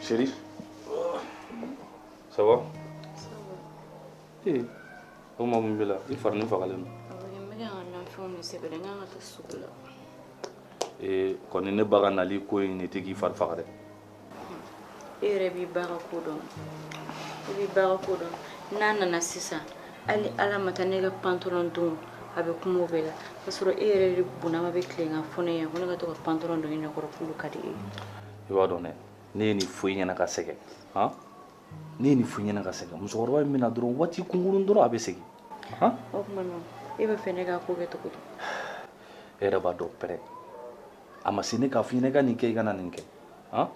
Chérie, ça va? Ça va. Eh, o ma mun b'i la? I farini fagalen don. Awɔ, n bɛ ka n ka nafɛnw de sɛbɛn, n kan ka taa sugu la. Ee, kɔni ne ba ka nali ko in de tɛ k'i fari faga dɛ. E yɛrɛ b'i ba ka ko dɔn. E b'i ba ka ko dɔn. N'a nana sisan, hali Ala ma taa ne ka pantalon don, a bɛ kuma o bɛɛ la. K'a sɔrɔ e yɛrɛ de bonnama bɛ tilen ka fɔ ne ɲɛna ko ne ka to ka pantalon don i ɲɛkɔrɔ k'olu ka di e ye. I b'a dɔn dɛ, ne ye nin fɔ i ɲɛna ka sɛgɛn. Han? Ne ye nin fɔ i ɲɛna ka sɛgɛn. Musokɔrɔba in bɛna dɔrɔn waati kunkurun dɔrɔn a bɛ segin. Han? O tuma na, e b'a fɛ ne k'a ko kɛ cogo di? E yɛrɛ b'a dɔn pɛrɛ. A ma se ne k'a fɔ i ɲɛna i ka nin kɛ, i kana nin kɛ. Han?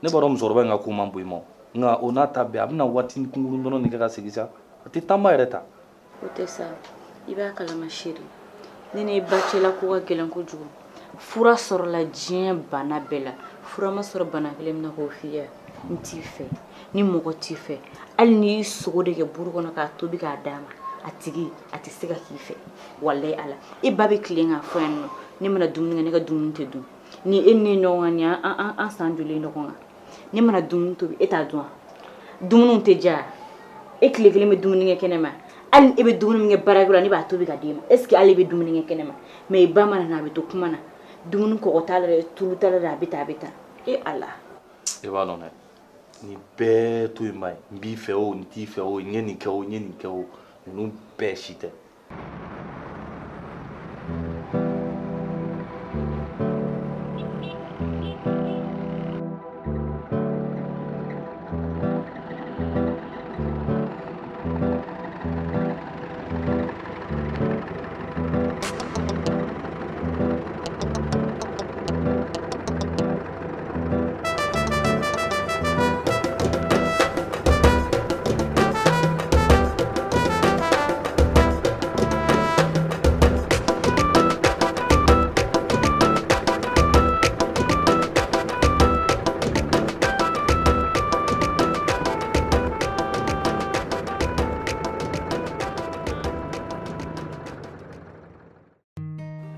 Ne b'a dɔn musokɔrɔba in ka ko man bon i ma. Nka o n'a ta bɛɛ, a bɛna waati kunkurun dɔrɔn nin kɛ ka segin sa. A tɛ tanba yɛrɛ ta. O tɛ sa. I b'a kalama chérie. Ne ni ba cɛla ko ka gɛlɛn kojugu. Fura sɔrɔla diɲɛ bana bɛɛ la. Fura ma sɔrɔ bana kelen min na k'o f'i ye. N t'i fɛ. Ni mɔgɔ t'i fɛ. Hali n'i y'i sogo de kɛ buru kɔnɔ k'a tobi k'a d'a ma, a tigi a tɛ se ka k'i fɛ. Walayi Ala. E ba bɛ tilen k'a fɔ yan nɔ. Ne mana dumuni kɛ, ne ka dumuni tɛ dun. Ni e ni ne ɲɔgɔn kan, nin an san joli ɲɔgɔn kan. Ne mana dumuni tobi, e t'a dun wa? Dumuniw tɛ diya. E tile kelen bɛ dumuni kɛ kɛnɛ ma. Hali e bɛ dumuni min kɛ baarakɛyɔrɔ la, ne b'a tobi ka d'e ma. Est ce que hali e bɛ dumuni kɛ kɛnɛ ma? Mais i ba mana na, a bɛ to kuma na. Dumuni kɔgɔ t'a la dɛ, tulu t'a la dɛ, a bɛ tan, a bɛ tan. E Ala. I b'a dɔn dɛ, nin bɛɛ to yen ba ye. N b'i fɛ o, n t'i fɛ o, n ye nin kɛ o, n ye nin kɛ o, ninnu bɛɛ si tɛ.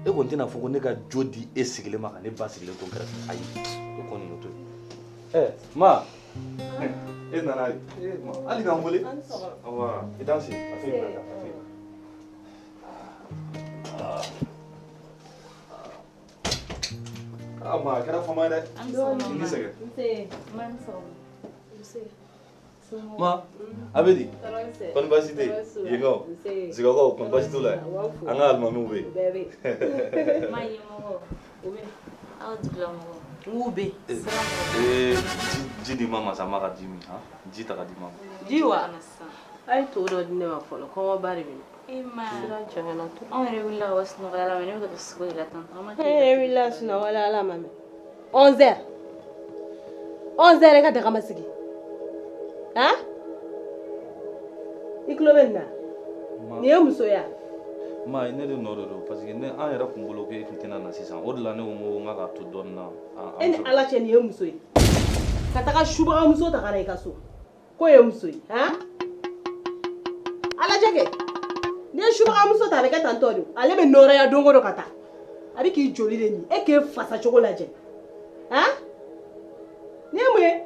E kɔni tɛna fɔ ko ne ka jo di e sigilen ma ka ne ba sigilen to n kɛrɛfɛ. Ayi, o kɔni y'o to yen. Ɛ ma, e nana ye, ma hali k'an wele. Awa, i t'an sigi, a to yen, a to yen. Ah ma, a kɛra fama ye dɛ. I ni sɛgɛn. Ma, a bɛ di? Kɔni baasi tɛ yen? Yenkaw, Sigakaw, kɔni baasi t'u la? An ka alimamiw bɛ yen. Ma ɲɛmɔgɔ, u bɛ aw dugulamɔgɔw. N bɛ. Ee, ji di ma masa ma ka ji min, han? Ji ta ka di ma. Ji wa? A ye to dɔ di ne ma fɔlɔ, kɔngɔba de bɛ ne. E ma. Sira janyana to. Anw yɛrɛ wulila ka bɔ sunɔgɔ la, ne bɛ ka taa sugu de la tan. E wulila sunɔgɔ la, Ala ma mɛn. 11 heures. 11 heures e ka daga ma sigi. Han? I tulo bɛ nin na? Nin ye muso ye wa? Ma, ne de nɔ de don parce que ne an yɛrɛ kun bolo k'e tun tɛna na sisan. O de la ne ko n ko k'a to dɔɔnin na. E ni Ala cɛ nin ye muso ye. Ka taga subagamuso ta ka na i ka so. K'o ye muso ye, han? A lajɛ kɛ. N'i ye subagamuso ta a bɛ kɛ tan tɔ de. Ale bɛ nɔrɔya don o don ka taa. A bɛ k'i joli de min. E k'e fasa cogo lajɛ. Han? Nin ye mun ye?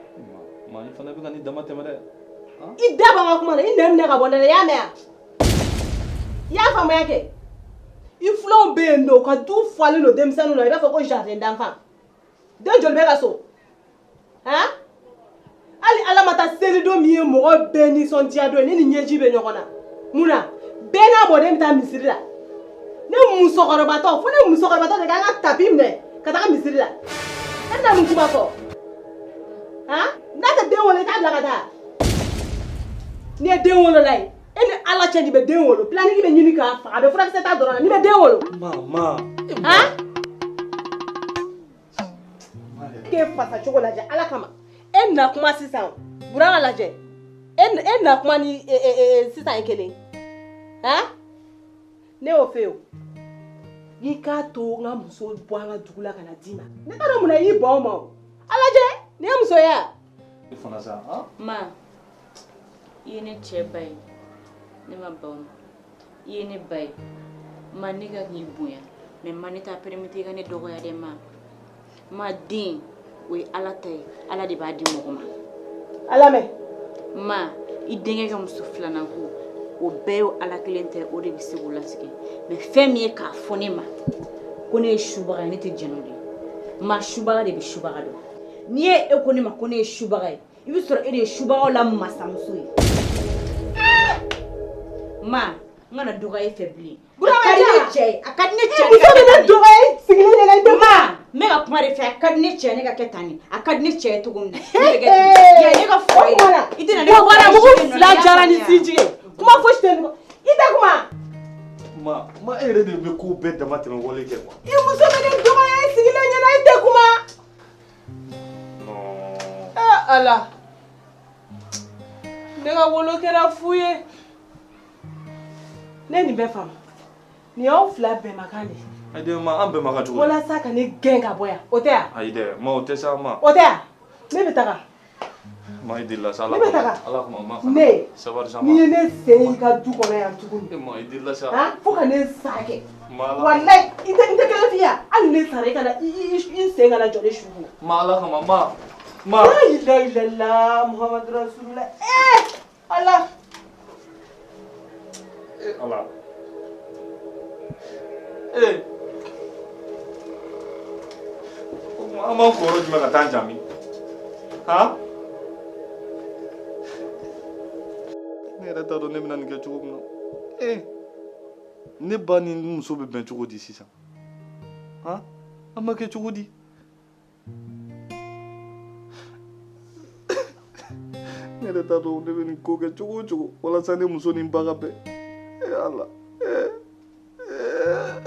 Ma, i fana bɛ ka nin dama tɛmɛ dɛ. I da bɔ n ka kuma na, i nɛn minɛ ka bɔ n da la, i y'a mɛn wa? I y'a faamuya kɛ? I filanw bɛ yen nɔ, u ka du falen don denmisɛnninw na, i b'a fɔ ko jardin d'enfant. Den joli bɛ ka so? Han? Hali Ala ma taa seli don min ye mɔgɔ bɛɛ nisɔndiya don ye, ne ni ɲɛji bɛ ɲɔgɔn na. Mun na? Bɛɛ n'a mɔden bɛ taa misiri la. Ne musokɔrɔbatɔ, fo ne musokɔrɔbatɔ de k'an ka tapi minɛ ka taga misiri la. E bɛna mun kuma fɔ? Han? N'a tɛ den wolo, i t'a bila ka taa. N'i ye den wolola ye, e ni Ala cɛ nin bɛ den wolo. Planning bɛ ɲini k'a faga, a bɛ furakisɛ ta dɔrɔn na, nin bɛ den wolo. Mama. Han? K'e fasa cogo lajɛ Ala kama. E na kuma sisan, Burama lajɛ. E na kuma ni sisan ye kelen. Han? Ne y'o f'e ye o. N'i k'a to n ka muso bɔ an ka dugu la ka na d'i ma. Ne t'a dɔn mun na i y'i ban o ma o. A lajɛ, nin ye muso ye wa? E fana sa, han? Ma, i ye ne cɛ ba ye. Ne ma ban o ma. I ye ne ba ye. Ma, ne ka k'i bonya. Mais ma, ne t'a permettre i ka ne dɔgɔya dɛ, ma. Ma den, O ye Ala ta ye, Ala de b'a di mɔgɔ ma. Ala mɛn. Ma, i denkɛ ka muso filanan ko, o bɛɛ y'o Ala kelen tɛ, o de bɛ se k'o latigɛ. Mais fɛn min ye k'a fɔ ne ma ko ne ye subaga ye, ne tɛ jɛn n'o de ye. Ma, subaga de bɛ subaga dɔn. N'i ye e ko ne ma ko ne ye subaga ye, i bɛ sɔrɔ e de ye subagaw la masamuso ye. Ma, n kana dɔgɔya e fɛ bilen. A ka di ne cɛ ye, a ka di ne cɛ ye. Muso bɛ ne dɔgɔya e sigilen ɲɛna, i tɛ Ma, n bɛ ka kuma de fɛ. A ka di ne cɛ ye ne ka kɛ tan de, a ka di ne cɛ ye cogo min na, ne bɛ kɛ ten. Ya, ne ka foyer de, i tɛna ne ka Wara foyer mugu gérer nɔ fila la, i y'a jara ni faamuya? sinji ye. Kuma fosi tɛ nin kɔ. I tɛ kuma. Ma, ma, e yɛrɛ de bɛ ko bɛɛ dama tɛmɛ wale kɛ quoi. I muso bɛ ne dɔgɔya e sigilen ɲɛna, i tɛ kuma. Non. Eh Ala. Ne ka wolo kɛra fu ye. Ne nin bɛɛ faamu. Nin y'aw fila bɛnbakan de ye. Ayi dɛ ma, an bɛɛ ma ka cogo di? Walasa ka ne gɛn ka bɔ yan. O tɛ yan? Ayi dɛ ma, o tɛ sa ma. O tɛ yan? Ne bɛ taga. Ma, i delila sa, Ala Ne bɛ kama. taga. Ala kama ma. Ne. Sabali sa ma. N'i ye ne sen y'i ka du kɔnɔ yan tuguni. E ma, i delila sa. Han, fo ka ne sa kɛ. Ma, Ala. Walayi, i tɛ n tɛ kelen f'i ye, hali ne sara, i kana i sen kana jɔ ne su kunna. Ma, Ala kama ma. Ma. La ilaha illallah Muhammadu Rasulullah. Eh Ala. Eh Ala. Eh. O tuma an b'an kɔrɔ jumɛn ka taa an jaabi? Han? Ne yɛrɛ t'a dɔn ne bɛna nin kɛ cogo min na. Eh. Ne ba ni n muso bɛ bɛn cogo di sisan? Han? An b'a kɛ cogo di? Ne yɛrɛ t'a dɔn ne bɛ nin ko kɛ cogo o cogo walasa ne muso ni n ba ka bɛn. Eh Ala. Eh. Eh.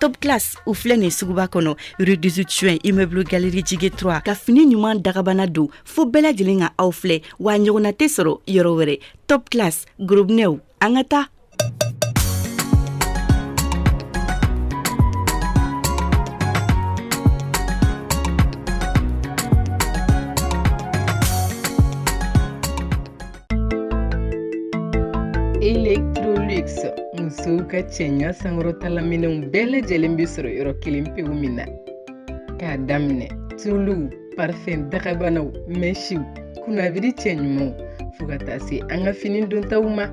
Top Class u filɛ nin suguba kɔnɔ, rue 18 juin, immeuble Galerie Jige 3, ka fini ɲuman dagabana don fo bɛɛ lajɛlen ka aw filɛ, wa ɲɔgɔnna tɛ sɔrɔ yɔrɔ wɛrɛ. Top Class gorobinɛw, an ka taa. Electrolux, musow ka cɛɲa sankɔrɔtalaminɛnw bɛɛ lajɛlen bɛ sɔrɔ yɔrɔ kelen pewu min na, k'a daminɛ tuluw, parfɛn dagabanaw, mɛsiw, kunnabiri cɛ ɲumanw, fo ka taa se an ka fini dontaw ma.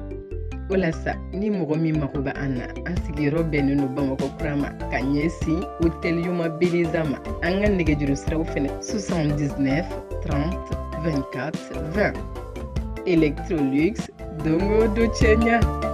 O la sa, ni mɔgɔ min mago bɛ an na, an sigiyɔrɔ bɛnnen don Bamakɔ kura ma ka ɲɛsin hôtel Yoma Beleza ma. An ka nɛgɛjuru siraw fɛnɛ: 79 30 24 20. Electrolux, don o don cɛɲa.